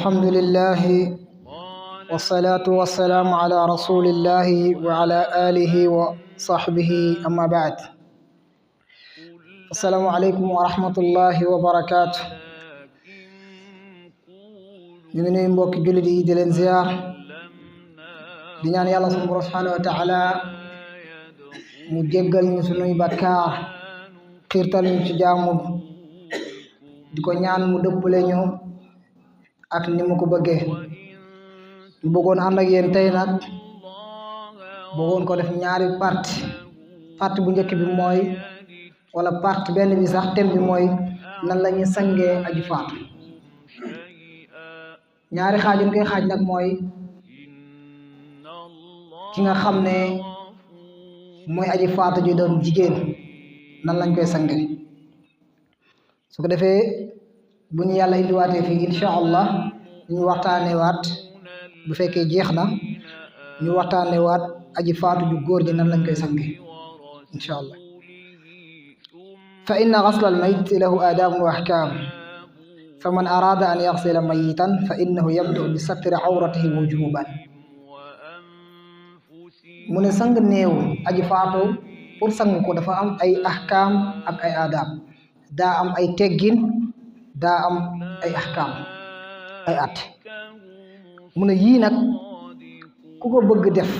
الحمد لله والصلاة والسلام على رسول الله وعلى آله وصحبه أما بعد. السلام عليكم ورحمة الله وبركاته. ñu ngi nuyu mbokki jullit yi di leen ziar di ñaan yàlla subhanahu wa taala mu jéggal ñu sunuy bakkaar xiirtal ñu ci jaamu di ko ñaan mu dëppale ñu ak ni mu ko bëggee. ñu bëggoon ànd ak yéen tey nag bëggoon ko def ñaari partie bu njëkk bi mooy wala partie benn bi sax thème bi mooy nan la ñuy sangee aji faatu. ñaari xaaj ñu koy xaaj nag mooy ki nga xam ne mooy aji faatu ji doon jigéen nan lañ koy sange. su ko defee bu ñu yàlla indiwaatee fii incha allah ñu waxtaanee waat bu fekkee jeex na ñu waxtaanee waat aji faatu ju góor ji nan lañ koy sange incha allah. fa inna ghasla al-mayyit lahu aadaabun wa ahkaam fa man araada an yaghsila mayyitan fa innahu yabda'u bi satri awratihi wujuban. mu ne sang néew aji faatu pour sang ko dafa am ay ahkaam ak ay aadaab, daa am ay teggin, daa am ay ahkaam ay at. mu ne yii nag ku ko bëgg def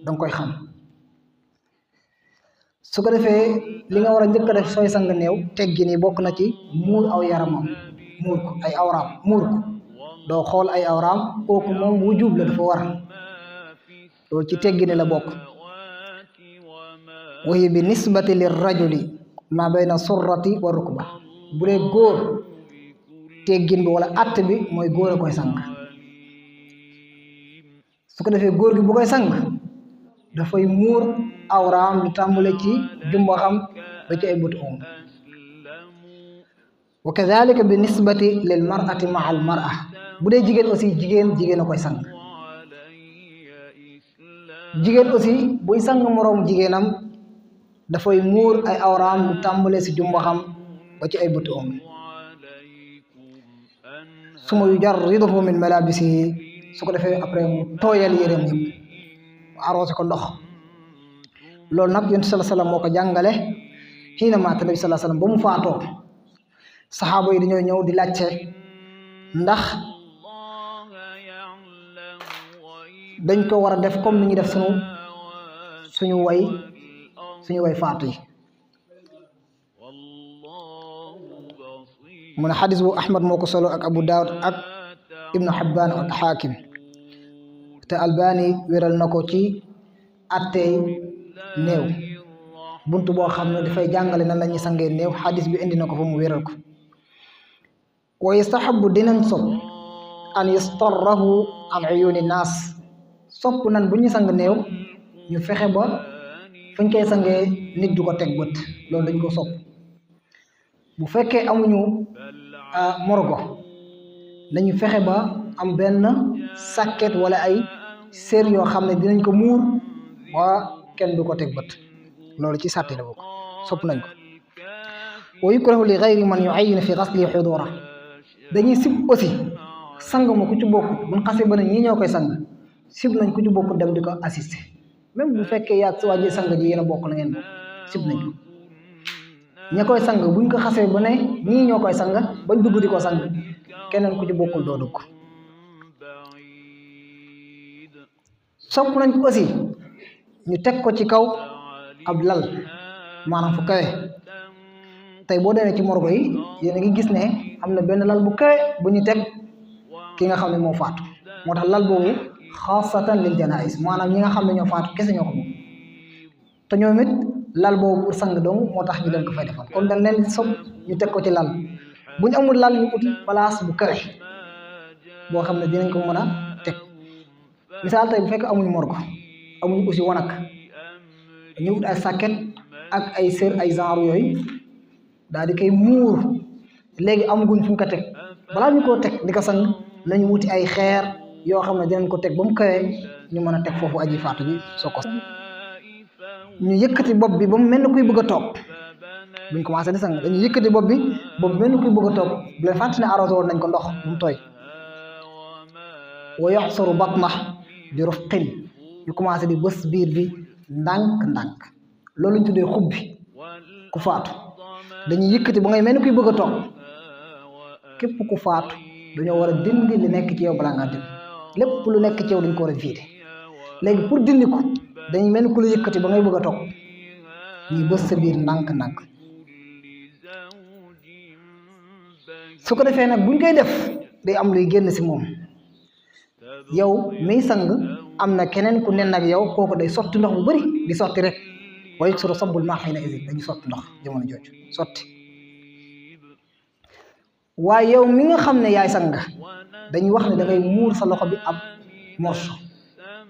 danga koy xam. su ko defee li nga war a njëkk a def sooy sang néew teggin yi bokk na ci muur aw yaramam, muur ko ay awraam, muur ko doo xool ay awraam, kooku moom wujub la dafa war, loolu ci teggini la bokk. wa hiya bi nisbati lir rajuli ma bayna surrati wa rukba. bu dee góor teggin bi wala att bi mooy góor a koy sang. su ko defee góor gi bu koy sang dafay muur awraam lu tàmbale ci jumbaxam ba ci ay bët oom. wa kadhalika bi nisbati lil mar'ati ma'a al mar'a. bu dee jigéen aussi jigéen a koy sang. jigéen aussi buy sang moroom jigéenam dafay muur ay awraam lu tàmbale si jumbaxam ba ci ay bët oom. suma yujarriduhu min malabisihi. su ko defee après mu tooyal yéreem yëpp mu arrosé ko ndox. loolu nag yonent sallallahu alayhi wasallam moo ko jàngale xiina maata nabi sallallahu alayhi wasallam ba mu faatoo. saxaaba yi dañoo ñëw di laajte ndax dañ ko war a def comme ni ñu def suñu way faatu yi. mu ne xadis bu Ahmad moo ko solo ak Abu Daawud ak Ibnu Hibbaan ak Xaakim, te Albani wéral na ko ci attey néew, buntu boo xam ne dafay jàngale nan la ñuy sangee néew. xadis bi indi na ko fa mu wéral ko. wa yastahabu dinañ sopp an yustarrahu an uyuni naas. sopp nan bu ñu sang néew ñu fexe ba fuñ koy sangee nit du ko teg bët, loolu dañ ko sopp. bu fekkee amuñu morgo nañu fexe ba am benn sàkket wala ay sér yoo xam ne dinañ ko muur waa kenn du ko teg bët, loolu ci sàtti la bokk, sopp nañ ko. wa yukrahu li ghayri man yu'ayyin fi ghasli hudura. dañuy sib aussi sang ma ku ci bokkut buñ xasee ba ne ñii ñoo koy sang sib nañ ku ci bokkut dem di ko assister, même bu fekkee yaa si wàjji sang ji yéen a bokk la ngeen bokk, sib nañ ko. ña koy sang buñ ko xasee ba ne ñii ñoo koy sang bañ dugg di ko sang keneen ku ci bokkul doo dugg. sopp nañ ko aussi ñu teg ko ci kaw ab lal, maanaam fu kawe. tey boo demee ci morgo yi yéen a ngi gis ne am na benn lal bu kawe bu ñu teg ki nga xam ne moo faatu. moo tax lal boobu xaasatan lil janaïs, maanaam ñi nga xam ne ñoo faatu kese ñoo ko moom, te ñoom it lal boobu pour sang dong moo tax ñu leen ko fay defal. kon dañ leen sopp ñu teg ko ci lal. bu ñu amul lal ñu uti place bu kawe boo xam ne dinañ ko mën a teg. misaal tey bu fekk amuñu morgo, amuñu aussi wanak, ñu ut ay sàkket ak ay sër ay genre yooyu daal di koy muur. léegi amaguñ fu ñu ko teg, balaa ñu koo teg di ko sang nañu wuti ay xeer yoo xam ne dinañ ko teg ba mu kawe ñu mën a teg foofu aji faatu ji soo ko. ñu yëkkati bopp bi ba mu mel ni kuy bëgg a toog. buñ commencé di sang dañuy yëkkati bopp bi mel ni kuy bëgg a toog bu leen fàttali ne arrosé woon nañ ko ndox bu mu tooy. wa yaxsaru batna bi rufqin ñu commencé di bës biir bi ndànk-ndànk loolu ñu tuddee xubbi ku faatu dañuy yëkkati ba ngay mel ni kuy bëgg a toog képp ku faatu dañoo war a dindi li nekk ci yow balaa ngaa dindi lépp lu nekk ci yow dañ ko war a vider léegi pour dindi ko dañuy mel ni ku la yëkkati ba ngay bëgg a toog ñuy bës sa biir ndànk-ndànk su ko defee nag buñ koy def day am luy génn si moom yow miy sang am na keneen ku nen ak yow kooku day sotti ndox bu bari di sotti rek waaye suro sabul maa xëy na isin dañuy sotti ndox jamono jooju sotti waaye yow mi nga xam ne yaay sang dañuy wax ne da ngay muur sa loxo bi ab morso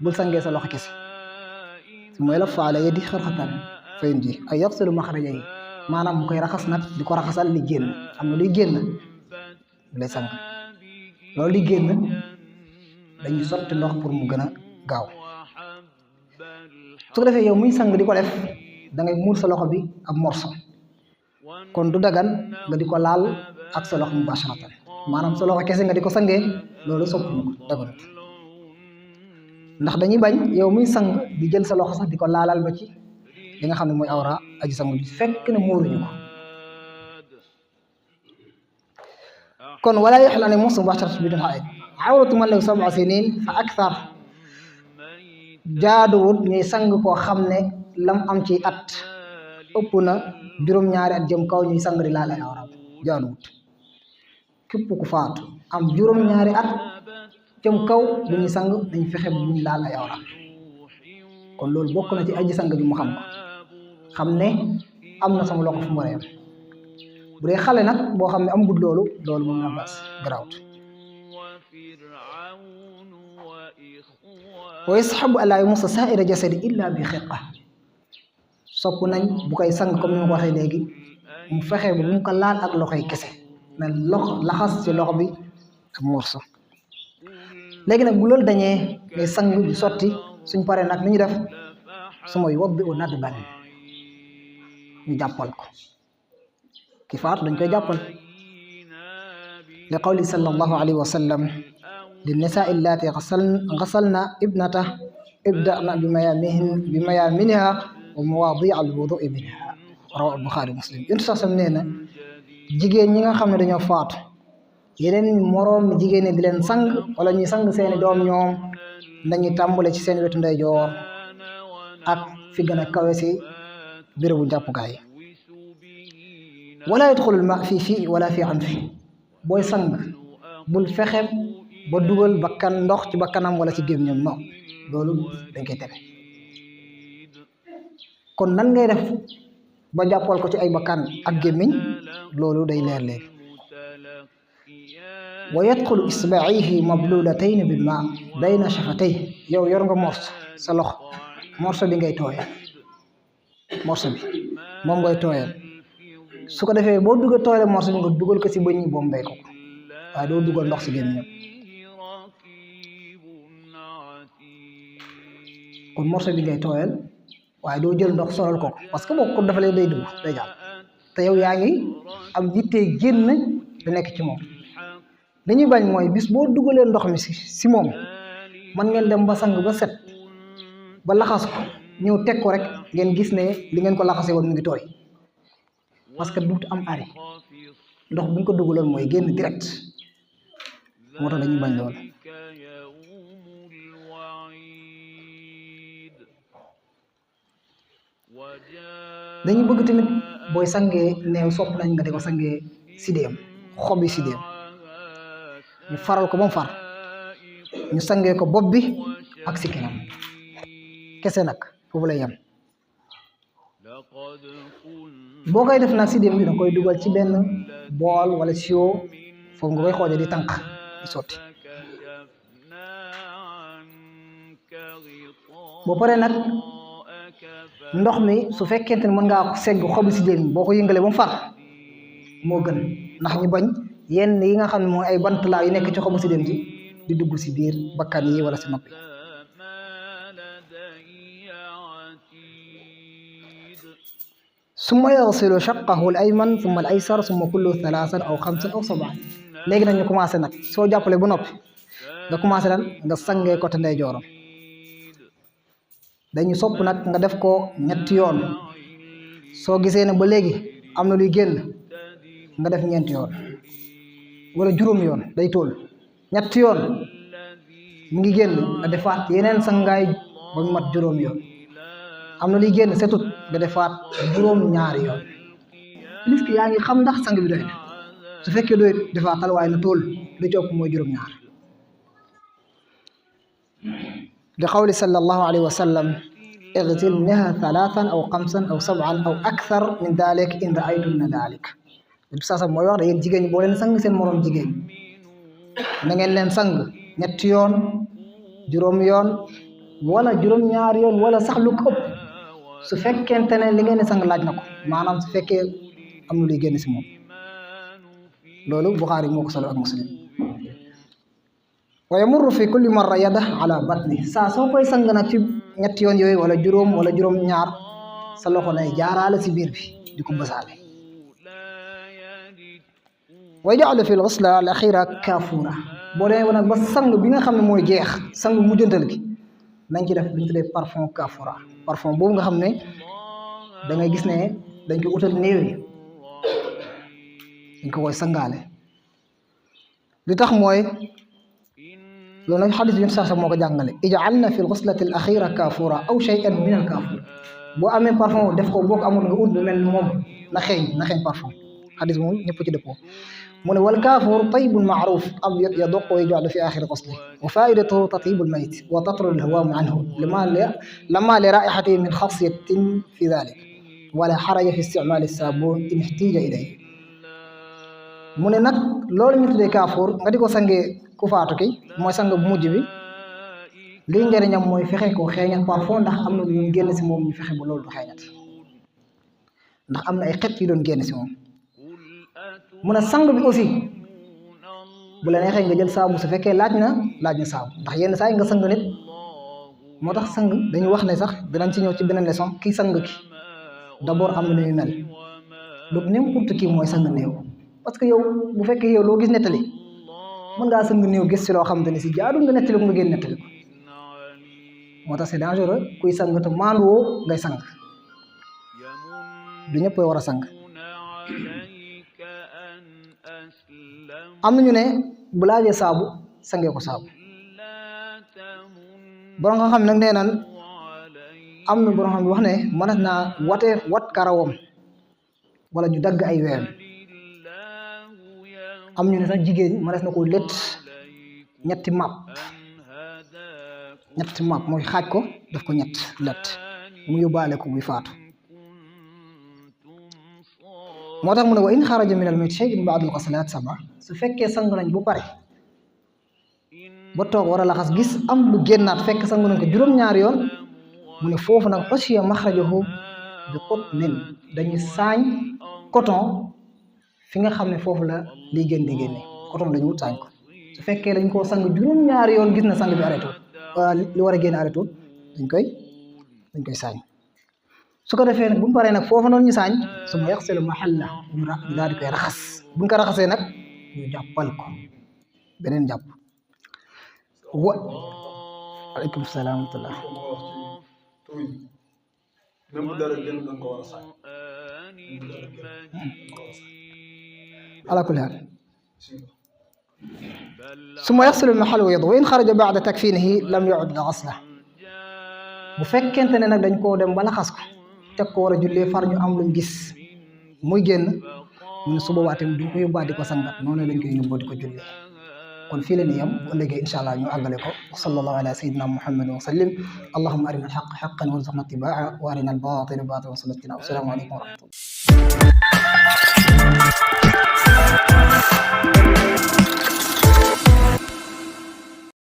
bul sangee sa loxo kese mooy la faala yadi xarxatan fayn ji ay yaxsilu maxraja yi maanaam mu koy raxas nag di ko raxasal li génn am na luy génn bu lay sang loolu li génn dañuy sotti ndox pour mu gën a gaaw su ko defee yow muy sang di ko def da ngay muur sa loxo bi ab morso kon du dagan nga di ko laal ak sa loxo mubasharatan maanaam sa loxo kese nga di ko sangee loolu soppuñu ko daganut ndax dañuy bañ yow muy sang di jël sa loxo sax di ko laalal ba ci li nga xam ne mooy awra aji sangu bi fekk ne muuruñu ko kon wala yaxil an yamussa mubasharatan bi dul haid awratu man lahu 7 sinin fa akthar jaaduwut ñuy sang koo xam ne lam am ci at ëpp na juróom-ñaari at jëm kaw ñuy sang di laal ay awraam jaaduwut képp ku faatu am juróom-ñaari at jëm kaw bu ñuy sang dañ fexe bu ñu laal ay awraam kon loolu bokk na ci aji sang bi mu xam ko xam ne am na sama loxo fu mu war a yem bu dee xale nag boo xam ne am gud loolu moom la bas garawut wa yastahabu an laa yamussa saa'ira jasadi illa bi xiqa sopp nañ bu koy sang comme ni ma ko waxee léegi mu fexe ba bu mu ko laal ak loxoy kese na loxo laxas ci loxo bi ak morso léegi nag bu loolu dañee ngay sang di sotti suñ paree nag ni ñu def su mooy wobbi u nadd ban ñu jàppal ko ki faatu dañ koy jàppal li qawli sallallahu alayhi wa sallam للنساء اللاتي غسلن ابنته ابدأنا بميامنها ومواضيع الوضوء منها رواه البخاري ومسلم yonent sax sam nee na jigéen ñi nga xam ne dañoo faatu yeneen moroom jigéen ñi di leen sang wala ñuy sang seeni doom ñoom nañu tàmbale ci seen wetu ndeyjoor ak fi gën a kawe si bérébu njàppukaay wala yadxulul ma fii wala fii an fi booy sang bul fexe ba dugal bakkan ndox ci bakkanam wala ci gémmiñam non loolu dañ koy tere kon nan ngay def ba jàppal ko ci ay bakkan ak gémmiñ loolu day leer léegi wa yadxulu isbaihi mablulatayn bil ma bayna shafatay yow yor nga morso sa loxo morso bi ngay tooyal morso bi moom ngay tooyal su ko defee boo dugal tooyal morso bi nga dugal ko ci bëñ yi bombee ko waaye doo dugal ndox ci gémmiñam kon morso bi ngay tooyal waaye doo jël ndox solal ko parce que boo ko defalee day dugg day jàll te yow yaa ngi am yittee génn da nekk ci moom li ñuy bañ mooy bis boo dugalee ndox mi si moom man ngeen dem ba sang ba set ba laxas ko ñëw teg ko rek ngeen gis ne li ngeen ko laxasee woon mu ngi tooy parce que duut am arrêt ndox bu ñu ko dugaloon mooy génn direct moo tax dañuy bañ lool dañuy bëgg tamit booy sangee neew sopp nañ nga di ko sangee sidéem xobi sidéem ñu faral ko ba mu far ñu sangee ko bopp bi ak sikkinam kese nag foofu lay yem boo koy def nag sidéem bi da koy dugal ci benn bool wala siwo foofu nga koy xooje di tànk di sotti boo paree nag ndox mi su fekkente ne mën ngaa segg xobi sidéem boo ko yëngalee ba mu far moo gën ndax ñu bañ yenn yi nga xam ne mooy ay bant laa yu nekk ci xobu sidéem ji di dugg si biir bakkan yi wala si nopp yi summa yaxsilu shaqahu al ayman summa al aysar summa kullu thalathan aw xamsan aw sab'an léegi nag ñu commencé nag soo jàppale ba noppi nga commencé lan nga sangee côté ndeyjooram dañu sopp nag nga def ko ñetti yoon soo gisee ne ba léegi am na luy génn nga def ñeenti yoon wala juróomi yoon day tool ñetti yoon mu ngi génn nga defaat yeneen sangaay ba mu mat juróomi yoon am na luy génn setut nga defaat juróom ñaari yoon nit ki yaa ngi xam ndax sang bi doy na su fekkee doy defaatal waaye na tool lu ci ëpp mooy juróom ñaar li qawli sallallahu alayhi wa sallam اغسلنها ثلاثا أو خمسا أو سبعا أو أكثر من ذلك إن رأيتن ذلك بساسا mooy wax yéen jigéen ñi boo leen sang seen moroom jigéen na ngeen leen sang ñetti yoon juróom yoon wala juróom ñaar yoon wala sax lu ko ëpp su fekkente ne li ngeen di sang laaj na ko maanaam su fekkee am na luy génn si moom loolu Buxaari moo ko solo ak Muslim wa yamurru fi kulli marra yada ala batni saa soo koy sang nag ci ñetti yoon yooyu wala juróom ñaar sa loxo lay jaaraale si biir bi di ko bësaale wa yaj'alu fi al-ghusla al-akhira kafura boo demee nag ba sang bi nga xam ne mooy jeex sang mujjantal gi nañ ci def li ñu tuddee parfum kafura parfum boobu nga xam ne da ngay gis ne dañ ko utal néew yi dañ ko koy sangaale li tax mooy loolu nag xadis bi sax moo ko jàngale ij'alna fi al-ghuslati al-akhira kafura aw shay'an min al-kafur boo amee parfum def ko boo ko amul nga ut lu mel ni moom na xeeñ parfum xadis moom ñëpp ci dëppoo mu ne wal kaafur tayyibun ma'ruf abyad yaduq wa yuj'alu fi akhir ghusli wa fa'idatuhu tatyibu al-mayt wa tatrud al-hawam anhu lama li ra'ihatihi min khasiyatin fi dhalik wala haraja fi isti'mal as-sabun in ihtija ilayhi mu ne nag loolu ñu tuddee kaafur nga di ko sangee ku faatu ki mooy sang bu mujj bi lii njëriñam mooy fexe ko xeeñat parfum ndax am na lu doon génn si moom ñu fexe ba loolu du xeeñat ndax am na ay xet yu doon génn si moom mu ne sang bi aussi bu la neexee nga jël saabu su fekkee laaj na saabu ndax yenn saa yi nga sang nit moo tax sang dañu wax ne sax dinañ ci ñëw ci beneen leçon kii sang ki d'abord am na nu ñu mel donc n'importe qui mooy sang néew parce que yow bu fekkee yow loo gis nettali mën ngaa sang néew gis ci loo xamante ne si jaadu nga nettali ko nga génn nettali ko moo tax c'est dangereux kuy sang te maanduwoo ngay sang du ñëpp war a sang am nañu ne bu laajee saabu sangee ko saabu borom nga xam nag nee nan am na borom xam bi wax ne mënees naa wat karawam wala ñu dagg ay weem am ñu ne sax jigéen mënees na ko lett ñetti mapp mooy xaaj ko def ko ñett lett mu yóbbaale ko buy faatu moo tax mu ne wa in xaraja min al-mayt shay'un ba'da al-ghuslat sab'a su fekkee sang nañ bu pare ba toog war a laxas gis am lu génnaat fekk sang nañ ko juróom-ñaari yoon mu ne foofu nag xasiya maxrajahu bi qutnin dañu saañ coton fi nga xam ne foofu la liy génn di génne coton dañu wut saañ ko su fekkee dañ koo sang juróom-ñaari yoon gis na sang bi arrêté li war a génn arrêté dañ koy saañ su ko defee nag bu mu paree nag foofu noonu ñu saañ su ma yaxsilu mahalla ñu daal di koy raxas bu ñu ko raxasee nag ñu jàppal ko beneen jàpp aleykum salaam wa rahmatullah ala kulli haal su ma yaxsilu mahalla wa yadu wa in xaraja ba'da takfinihi lam yu'ad ghasla bu fekkente ne nag dañ koo dem ba laxas ko teg ko war a jullee far ñu am luñ gis muy génn mu ne su boobaa tamit duñ ko yóbbaa di ko sangat noonu lañ koy yóbboo di ko jullee kon fii la ni yam bu ëllëgee incha allah ñu àggale ko wa sallallahu ala sayyidina muhammadin wa sallim allahumma arina alhaqqa haqqan warzuqna ittibaa'a wa arina albaatila baatilan warzuqna ijtinaabahu assalaamu aleykum wa rahmatullah